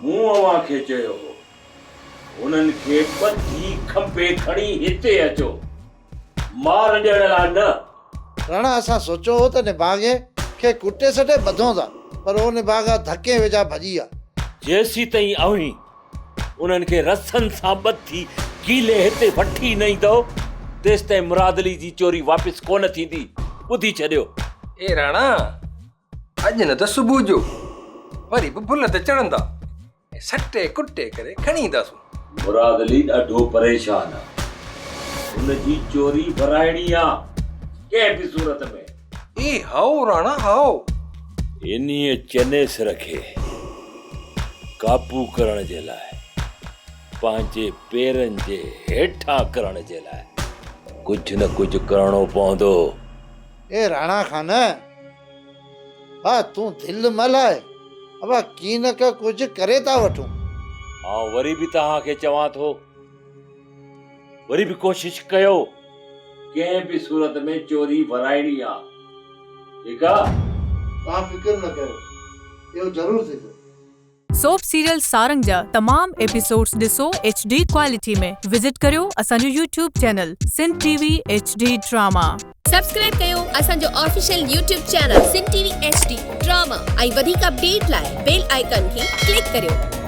مون اوهان کي چيو هو، انهن کي ٻڌي کنڀي کڻي هتي اچو، مار ڏيڻ لاء نه. راڻا، اسان سوچيو هو ته نڀاڳي کي ڪٽي سٽي ٻڌون ٿا، پر او نڀاڳا ڌڪي ويجها ڀڄي ويا. جيسيتائين اوهين انهن کي رسن سان ٻڌي گيلي هتي وٺي نه ايندؤ، تيستائين مراد علي جي چوري واپس ڪونه ٿيندي. ٻڌي ڇڏيو. اي راڻا! اڄ نه ته صبح جو وري به ڀل تي چڙهندا ۽ سٽي ڪٽي ڪري کڻي اينداسون. مراد علي ڏاڍو پريشان آ. هن جي چوري ورائڻي آ ڪنهن به صورت ۾. اي هائو راڻا هائو. انهيء چنيسر کي قابو ڪرڻ جي لاء، پنهنجي پيرن جي هيٺان ڪرڻ جي لاء ڪجهه نه ڪجهه ڪرڻو پوندو. اي راڻا خان! ها تون دل نه لاهه ابا ڪي نه ڪه ڪجهه ڪري ٿا وٺون. آئون وري به توهان کي چوان ٿو وري به ڪوشش ڪيو ڪنهن به صورت ۾ چوري ورائڻي آ ٺيڪ آ. توهان فڪر نه ڪيو اهو ضرور ٿيندو. سوپ سيريل سارنگ جا تمام ايپيسوڊس ڏسو ايڇ ڊي ڪوالٽي ۾ وزٽ ڪريو اسان جو YouTube channel Sindh T V H D drama. Subscribe ڪيو اسان جو official YouTube channel Sindh T V H D drama ۽ وڌيڪ اپڊيٽ لاء بيل آئيڪان کي ڪلڪ ڪريو.